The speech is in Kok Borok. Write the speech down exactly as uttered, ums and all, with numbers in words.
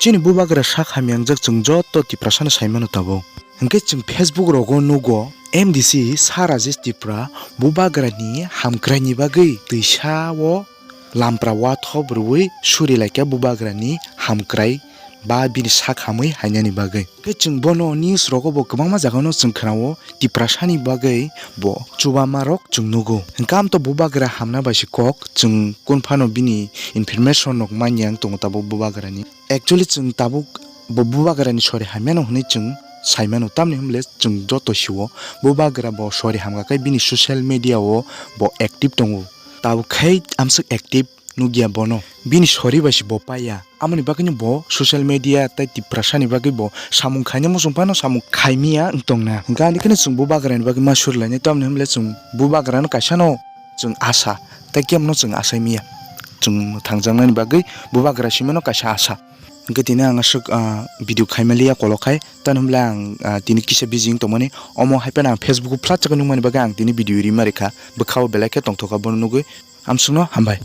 Chini bubagra sak hamya wngjak chwng joto Tiprasano saimano tabuk. Hwnkhe chwng Facebook rogo nugo, M D C Sir Rajesh Tripura bubagrani hamkraini bagwi twisa o lampra wathop rwui suri laikha bubagrani hamkrai ba bini sak hamwi hainani bagwi. Hwnkhe chwng bono news rogo bo kwbangma jagano chwng khwnao, Tiprasani bagwi bo chubama rok chwng nugo. Hwnkhe amto bubagra hamna bai se kok chwng kunphano bini information rok manya wng tongo tabuk bubagrani. Actually chwng tabuk bo bubagrani sori hamyano hwnwi chwng saimano, tamni hwnle chwng joto sio bubagra bo sori hamkha khe bini social media o bo active tongo. Tabuk khai amswk active nukya bono. Bini sori bai se bo paiya. Amoni bagwino bo social media tei Tiprasani bagwi bo samung khaina muchung phano samung khaimiya wng tongna. Hwnkhe ani kheno chwng bubagrani bagwi ma surilainai, tamni hwnle chwng bubagrano kaisano chwng asa, tei kemno chwng asaimiya. Chwng thangjaknani bagwi bubagra simano kaisa asa. Hwnkhe tini ang aswk, ah, video khaimaliya kolokhai, tamni hwnle ang, ah, tini kisa busy wng tongmani. Omo hai phano ang Facebook o flat chakhe nukmani bagwi ang tini video rima rikha. Bwkhao belai khe tongthokha bono nugwi. Amsukno hambai.